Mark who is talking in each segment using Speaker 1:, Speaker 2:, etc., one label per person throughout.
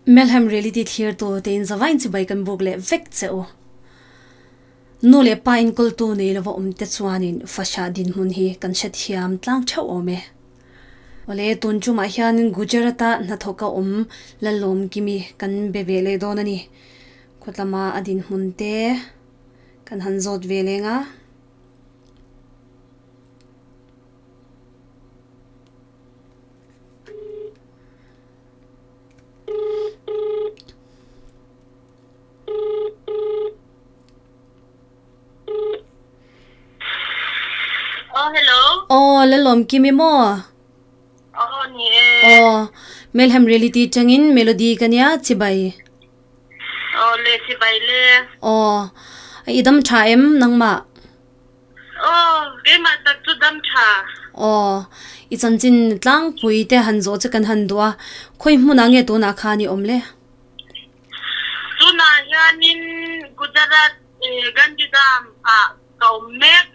Speaker 1: Melhem Reality thlirtu te in zavain chibai kan buk leh vek che u. Nu leh pa enkawltu nei lova awm te chuanin Fasha dinhmun hi kan hrethiam tlang theuh awm e. Awle tun tumah hian Gujarat-a hnathawka awm Lalawmkimi kan be ve leh dawn a ni. Khawtlama a dinhmun te kan han zawt ve leng a.
Speaker 2: Oh, hello.
Speaker 1: Oh, lalawm kimi maw?
Speaker 2: Oh, ni e.
Speaker 1: Oh, Melhem Reality tangin Melody ka nia chibai.
Speaker 2: Oh, le chibai le.
Speaker 1: Oh, i dam tha em nangma?
Speaker 2: Aw, keimah tak chu dam tha.
Speaker 1: Aw, i chanchin tlangpui te han zawh che kan han duh a, khawi hmunah nge tunah khan i awm le?
Speaker 2: Tunah hianin Gujarat Gandhidham ah ka awm mek.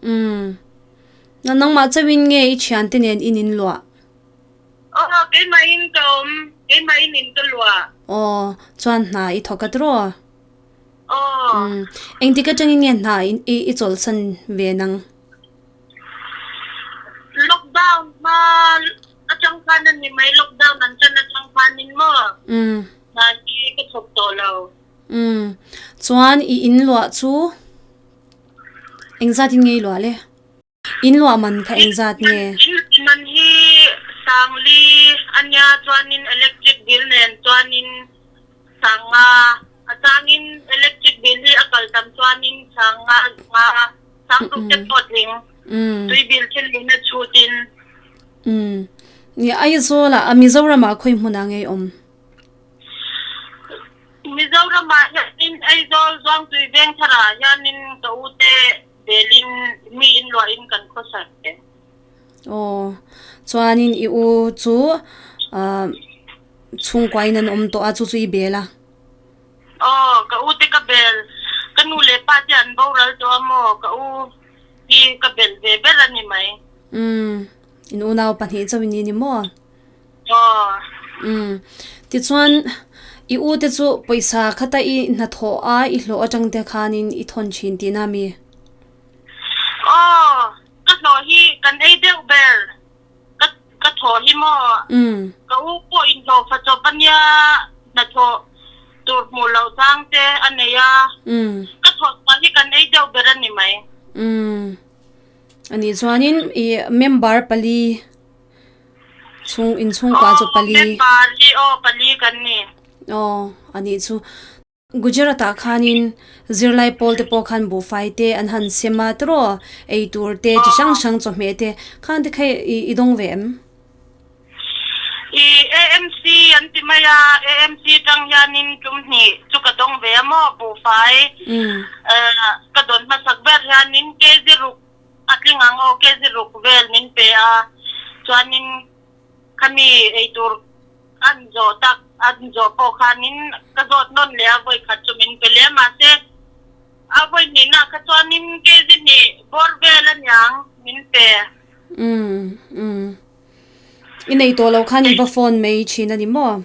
Speaker 1: Umm, na nangmah chauhin nge i thiante nen in in luah?
Speaker 2: Aw, keimahin ka awm, keimahin in ka luah.
Speaker 1: Aw, chuan hna i thawk a tiraw?
Speaker 2: Aw.
Speaker 1: Umm, engtik atangin nge hna i i chawlhsan ve nang?
Speaker 2: Lockdown hma atang khan a ni mai, lockdown an tan atang khanin maw hna hi ka thawk tawh lo.
Speaker 1: Umm, chuan i in luah chu engzatin nge i luah le? In luah man kha engzat nge?
Speaker 2: In luah man hi Sangli a nia chuanin electric bill nen chuanin Sanga a changin electric bill hi a kal tam chuanin Sanga nga Sangruk te pawh tling tui bill thil lin a chhutin.
Speaker 1: Umm ni Aizawl ah Mizoram ah khawi hmun ah nge i awm?
Speaker 2: Mizoram ah hianin Aizawl Zuangtui Vengthar ah hianin ka u te Belin mi in luahin kan khawsa hle.
Speaker 1: Aw, chuanin i u chu ah chhungkuain an awm tawh a, chu chu i bel a?
Speaker 2: Aw, ka u te ka bel. Ka nu leh pa te an boral tawh a maw? Ka u hi ka bel ve ber a ni mai.
Speaker 1: Umm, in unau pahnih chauh in ni ni maw?
Speaker 2: Aw.
Speaker 1: Umm, tichuan i u te chu pawisa khata i hnathawh a i hlawh atang te khanin i thawn thin tihna mi?
Speaker 2: Aw, ka hlawh hi kan ei deuh ber, ka ka thawh hi maw?
Speaker 1: Umm.
Speaker 2: Ka u pawh inhlawh fa chawp ania hnathawh tur hmuh loh chang te a nei a, ka thawh chhuah hi kan ei deuh ber a ni mai.
Speaker 1: Umm, anih chuanin i member pali. Chhung in chhungkua chu pali.
Speaker 2: Aw member hi aw pali kan ni.
Speaker 1: Aw anih chu. Gujarat ah khanin zirlai pawl te pawh khan buhfai te an han sem a tiraw ei tur te chi hrang hrang chawhmeh te khan te kha i dawng ve em?
Speaker 2: I AMC an ti mai a, AMC tang hianin tum hnih chu ka dawng ve a maw buhfai ka dawn hmasak ber hianin kg ruk A tling ang aw, kg ruk vel min pe a, chuanin khami eitur an zawh tak, an zawh pawh khanin ka zawt nawn leh a, vawi khat chu min pe leh a, mahse a vawi hnihna kha chuanin kg hnih bawr vel aniang min pe.
Speaker 1: Umm umm. I nei tawh loh khan i va phone mai thin a ni maw?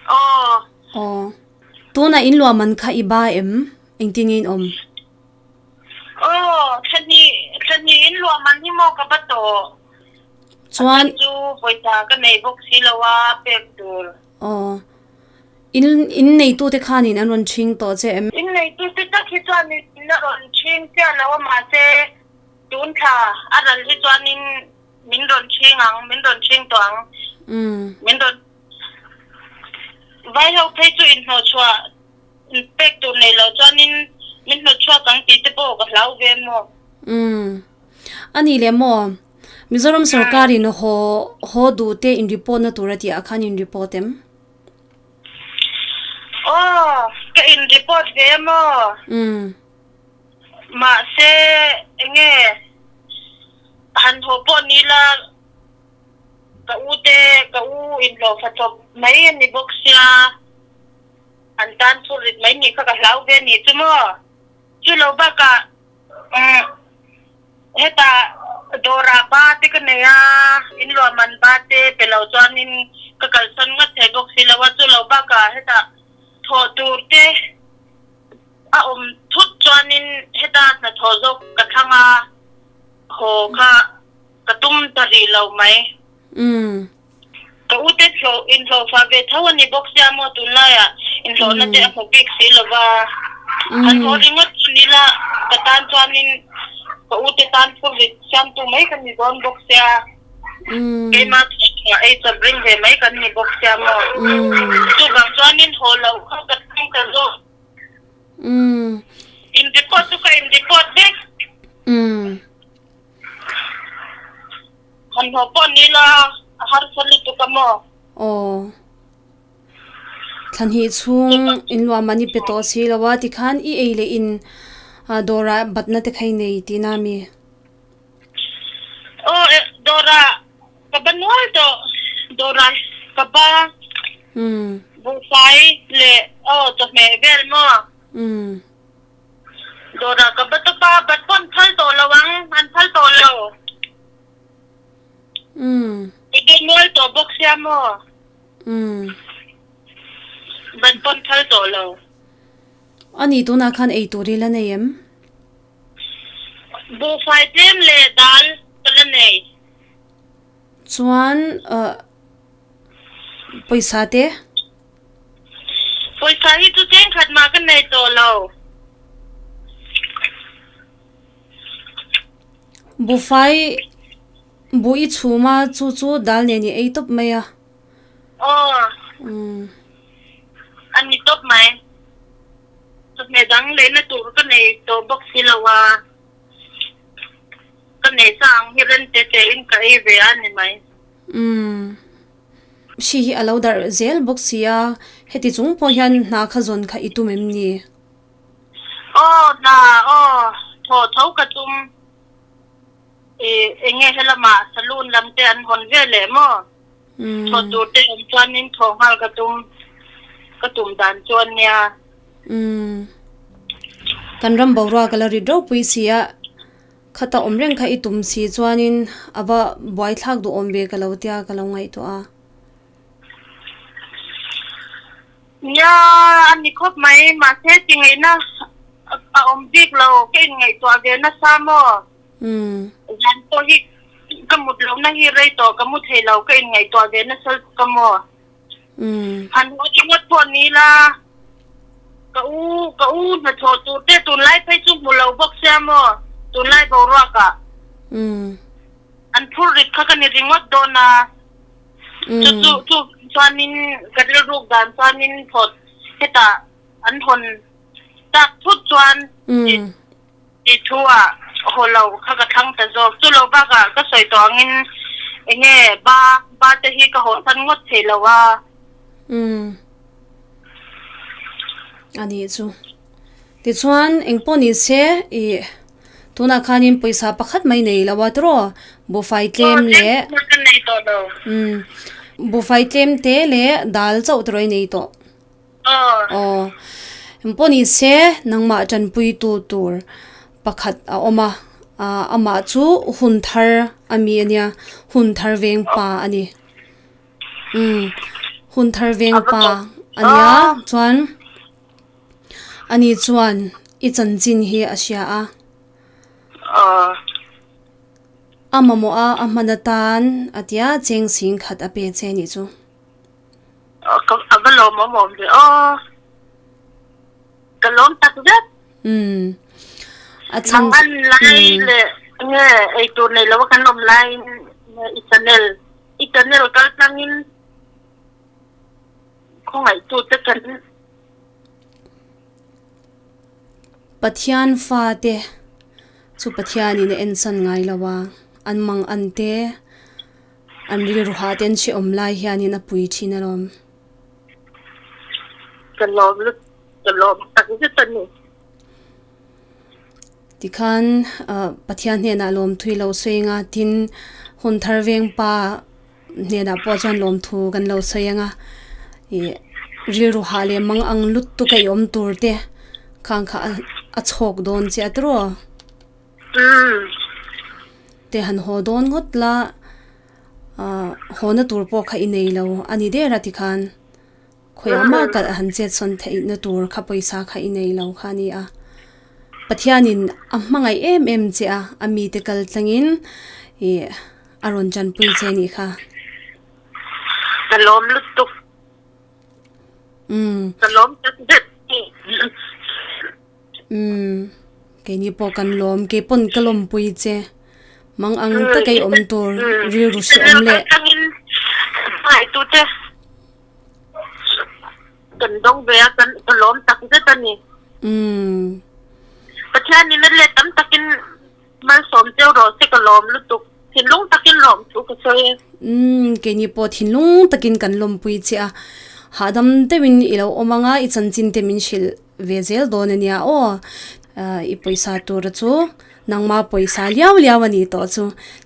Speaker 2: Aw.
Speaker 1: Aw. Tunah in luah man kha i ba em? Engtin nge in awm?
Speaker 2: Aw, thla hnih, thla hnih in luah man hi maw ka va tawh.
Speaker 1: Chuan.
Speaker 2: A chu pawisa ka nei bawk si lo a, pek tur.
Speaker 1: Aw, in, in neitute khanin an rawn ṭhing tawh che em?
Speaker 2: In neitute tak hi chuan in a rawn ṭhing chiah lo a, mahse tun thla a ral hi chuanin min rawn ṭhing ang, min rawn ṭhing tawh ang. Min rawn, vai ho phei chu inhnawhchhuah. Pek tur nei lo chuanin min hnawt chhuak ang tih te pawh ka hlau ve maw?
Speaker 1: Umm. A nih leh maw? Mizoram sorkarin haw haw duh te in report na tur a tih ah khan in report em?
Speaker 2: Aw, ka in report ve maw?
Speaker 1: Umm.
Speaker 2: Mahse, enge han haw pawh ni la ka u te ka u inhlawhfa chawp mai a ni bawk sia. An tan phur rit mai nih kha ka hlau ve nih chu maw? Chu lo bakah umm hetah Dawrah ba te ka nei a, in luah man ba te pe lo chuanin ka kalsan ngawt thei bawk si lo a, chu lo bakah hetah thawh tur te a awm thut chuanin heta hnathawh zawk ka thlang a, haw kha ka tum ta rih lo mai. Ka u te hlawh inhlawhfah ve tho a ni bawk sia maw tunlaiah inhlawhna te a hmu bik si lo va, han haw ringawt chu ni la ka tan chuanin ka u te tan phurrit siamtu mai ka ni dawn bawk sia, keimah thawhchhuah ei chawp ring ve mai kan ni bawk sia maw, chuvang chuanin haw loh kha ka thlang ta zawk. In report chu ka in report vek. Han haw pawh ni la, a harsa lutuk a maw?
Speaker 1: Aw. Thlanhnih chhung in luah mah ni pe tawh si lo a, tikhan i ei leh in dawrah batna te kha i nei tihna a mi?
Speaker 2: Aw, dawrah ka ba nual tawh. Dawrah ka ba buhfai leh aw chawhmeh vel maw? Dawrah ka ba tawp a, bat pawh an phal tawh lo ang, an phal tawh lo. I be mual tawh bawk sia maw? Bat pawh an phal tawh lo.
Speaker 1: A ni tunah khan ei tur i la nei em?
Speaker 2: Buhfai tlem leh dal ka la nei.
Speaker 1: Chuan pawisa te?
Speaker 2: Pawisa hi chu cheng khat mah ka nei tawh lo.
Speaker 1: Buhfai buh i chhum a, chu chu dal nen i ei tawp mai a.
Speaker 2: Aw, a ni tawp mai. Chawhmeh dang lehna tur ka nei tawh bawk si lo a. Ka nei sa ang hi rem te te in ka ei ve a ni mai.
Speaker 1: Umm. Hri hi a lo darh zel bawk si a, heti chung pawh hian hna kha zawn kha i tum em ni?
Speaker 2: Aw hna aw thaw tho ka tum. I enge helamah saloon lam te an hawn ve leh maw? Thaw tur te awm chuanin thaw nghal ka tum ka tum dan chu a nia.
Speaker 1: Umm. Kan ram boruak a la rit ropui si a, khata awm reng kha i tum si chuanin a va buaithlak duhawm ve ka lo tia ka lo ngaihtuah a.
Speaker 2: Nia, a ni khawp mai, mahse ti ngaihna a awm bik lo, ka inngaihtuah ve nasa maw? Zan pawh hi ka mut lohna hi rei tawh ka mu thei lo, ka inngaihtuah ve nasa lutuk a maw? Han haw ringawt pawh ni la, ka u ka u hnathawh tur te tunlai phei chu hmu lo bawk sia maw, tunlai boruak ah an phur rit kha ka ni ringawt dawn a, chu chu chu chuanin ka rilruk dan chuanin phawt hetah an hawn tak thut chuan Tih thu ah haw lo kha ka thlang ta zawk. Chu lo bakah ka sawi tawh angin eng nge ba ba te hi ka haw san ngawt thei lo a.
Speaker 1: Umm. A nih chu. Tichuan eng pawh ni se ih tunah khanin pawisa pakhat mai nei lo a tiraw buhfai tlem leh
Speaker 2: Aw tlem ka nei tawh lo.
Speaker 1: Umm. Buhfai tlem te leh dal chauh tiraw i nei tawh. Aw. Engpawh ni se nangmah tanpuitu tur pakhat a awm a, amah chu hun thar a mi a nia, hun thar veng pa a ni. Umm, hun thar veng pa a nia chuan ani chuan i chanchin hi a hria a. A mamawh a, a hman atan a tia cheng sing khat a pe che nih chu.
Speaker 2: A va lawmawm awm ve aw. Ka lawm tak zet.
Speaker 1: Umm.
Speaker 2: A chhan Mangan lai leh nge eitur nei lo a kan awm laiin nge i channel i channel kal tlangin khawngaihtute kan
Speaker 1: Pathian fate chu Pathianin a ensan ngai lo a, an mang an te. An rilru hah ten hrehawm lai hianin a pui thin alawm.
Speaker 2: Ka lawm lut, ka lawm tak zet a ni.
Speaker 1: Tikhan Pathian hnenah lawmthu i lo sawi anga, tin hun thar veng pa hnenah pawh chuan lawmthu kan lo sawi anga, ih rilru hah leh mang ang lutuk a i awm tur te khang kha a chhawk dawn che a tiraw?
Speaker 2: Umm.
Speaker 1: Te han haw dawn ngawt la, hawna tur pawh kha i nei lo a ni der a tikhan khawiah mah kalh han chet sawn theihna tur kha pawisa kha i nei lo kha a ni a. Pathianin a hmangaih em em che a, a mite kal tlangin ih a rawn chanpui che nih kha.
Speaker 2: Ka lawm lutuk.
Speaker 1: Umm.
Speaker 2: Ka lawm tak zet.
Speaker 1: Umm keini pawh kan lawm kei pawn ka lawmpui che mang ang tak ei awm tur rilru hreawm leh.
Speaker 2: Hmangaih kan dawng ve a kan ka lawm tak zet a ni.
Speaker 1: Umm.
Speaker 2: Pathian in a let tam takin malsawm cheu rawh se ka lawm lutuk thinlung takin lawm thu ka sawi e.
Speaker 1: Umm keini pawh thinlung takin kan lawmpui che a hahdam deuhin i lo awm anga i chanchin te min hrilh. Ve zel dawn a nia aw. I pawisa tura chu nangma pawisa liau liau a ni tawh chu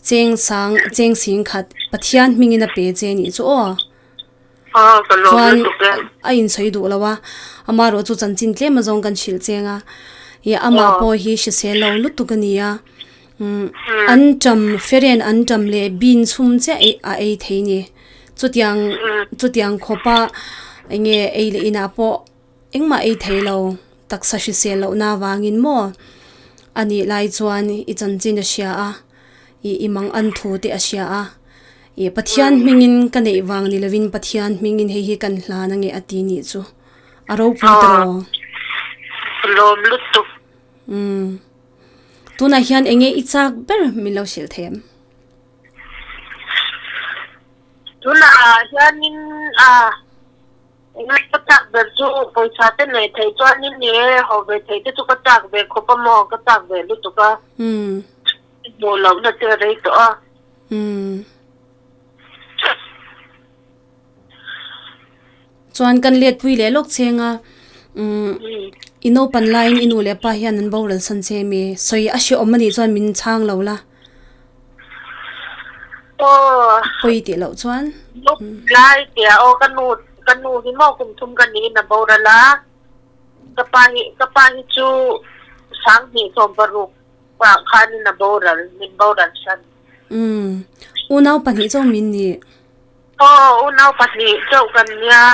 Speaker 1: cheng sang cheng sing khat Pathian hmingin a pe che nih chu aw. Chuan a insawi duh lo a, amaherawh chu chanchin tlem azawng kan hrilh cheng a, ih amah pawh hi hrisel lo lutuk a ni a, an ṭam feren an ṭam leh bean chhum chiah a ei thei a ni. Chutiang chutiang khawpa eng nge ei leh inah pawh. Engmah ei thei lo, taksa hrisel lohna avangin maw? A nih lai chuan i chanchin a hria a, i i mang an thu te a hria a. I Pathian hmingin ka neih vang ni lovin Pathian hmingin hei hi kan hlan ange a ti nih chu. A ropui ta rawh.
Speaker 2: Lawm lutuk.
Speaker 1: Umm. Tunah hian enge i chak ber min lo hrilh thei em?
Speaker 2: Tunah hianin a. Enge ka chak ber chu pawisa te nei thei chuanin ni e, haw ve thei te chu ka chak ve khawp a maw, ka chak ve lutuk a. Hmuh lohna te a rei tawh a.
Speaker 1: Chuan kan let pui leh lawk cheng a, i naupan laiin i nu leh pa hian an boral san che mi sawi a hreawm a nih chuan min chhang lo la.
Speaker 2: Aw.
Speaker 1: Pawi tih loh chuan.
Speaker 2: Lai tia aw ka nu ka nu hi maw kum thum ka niin a boral a, ka pa hi ka pa hi chu sanghnih 16 ah khanin a boral min boral san.
Speaker 1: Umm unau pahnih chauh min nih.
Speaker 2: Aw unau pahnih chauh kan nia.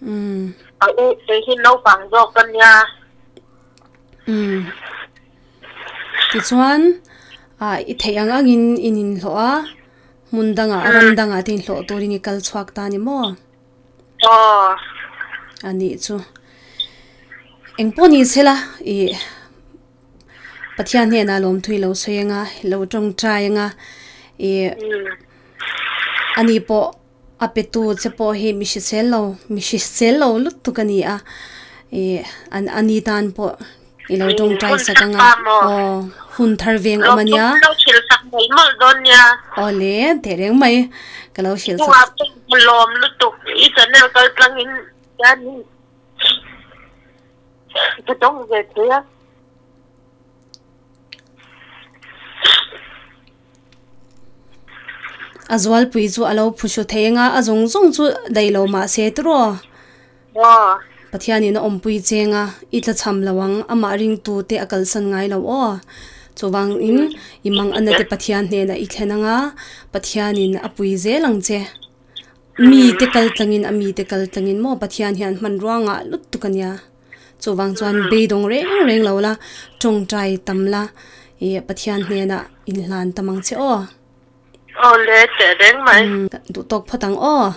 Speaker 1: Umm.
Speaker 2: A u kei hi naupang zawk ka nia.
Speaker 1: Umm. Tichuan ah i theih ang angin in inhlawh a, hmun dangah ram dangah te inhlawh turin i kal chhuak ta a ni maw?
Speaker 2: Aw.
Speaker 1: A nih chu. Engpawh ni se la ih Pathian hnenah lawmthu i lo sawi ang a, i lo tawngtai ang a, ih ani pawh A petu che pawh hi mi hrisel lo, mi hrisel lo lutuk a ni a, ih an a ni tan pawh i lo tawngtai sak ang a, aw hun thar veng awm a nia.
Speaker 2: Ka lo hrilh sak mawlh mawlh dawn nia.
Speaker 1: Aw le, teh reng mai ka lo hrilh sak.
Speaker 2: Chungah pawh lawm lutuk i channel kal tlangin hianin ka tawng ve thei a.
Speaker 1: A zualpui chu a lo phuhru thei anga a zawng zawng chu daih lo mah se tiraw Pathianin a awmpui cheng a i tla cham lo ang amah ringtu te a kalsan ngai lo aw chuvangin i mang ana te Pathian hnenah i thlen anga Pathianin a pui zel ang che mi te kal tlangin a mi te kal tlangin maw Pathian hian hmanrua ngah lutuk a nia. Chuvang chuan beidawng reng reng lo la, tawngtai tam la, ih Pathian hnenah inhlan tam ang che aw.
Speaker 2: Aw le, teh reng mai.
Speaker 1: Duh tawk phawt ang aw.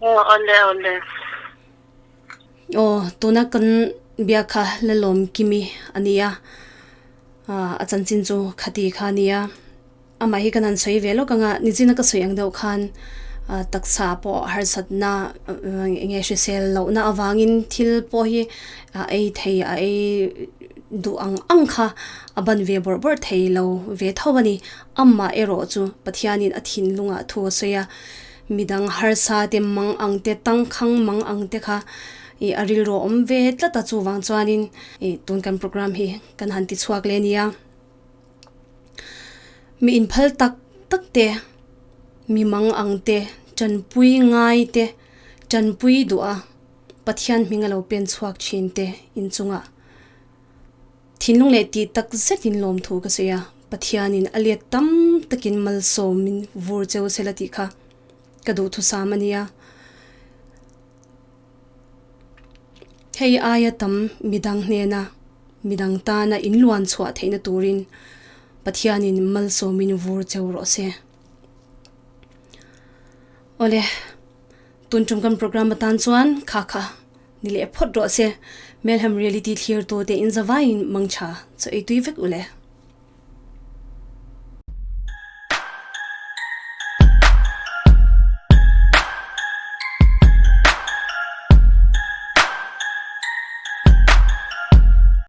Speaker 2: Aw, aw le, aw le.
Speaker 1: Aw, tuna kan biak kha Lalawm Kimi a ni a, a chanchin chu khati kha a ni a. Amah hi kan han sawi ve lawk ang a, nichina ka sawi ang deuh khan taksa pawh harsatna eng nge hrisel lohna avangin thil pawh hi a ei thei a ei duh ang ang kha a ban ve bawrh bawrh thei lo ve tho a ni. Amah erawh chu Pathianin a thinlungah thu a sawi a, midang harsa te mang ang te tangkhang mang ang te kha ih a rilru a awm ve tlat a, chuvang chuanin ih tun kan programme hi kan han ti chhuak leh a nia. Mi inphal tak tak te, mi mang ang te, tanpui ngai te, tanpui duh a Pathian hming a lo pen chhuak thin te inchungah thinlung leh tih tak zetin lawmthu ka sawi a. Pathianin a let tam takin malsawmin vur cheu sela tih kha ka duhthusam a nia. Hei aia tam midang hnena midang tana inluan chhuah theihna turin Pathianin malsawmin vur cheu rawh se. Awle, tun tum kan program atan chuan kha kha ni leh phawt rawh se. Melhem Reality thlir tute in zavaiin mangtha chaw ei tui vek u le.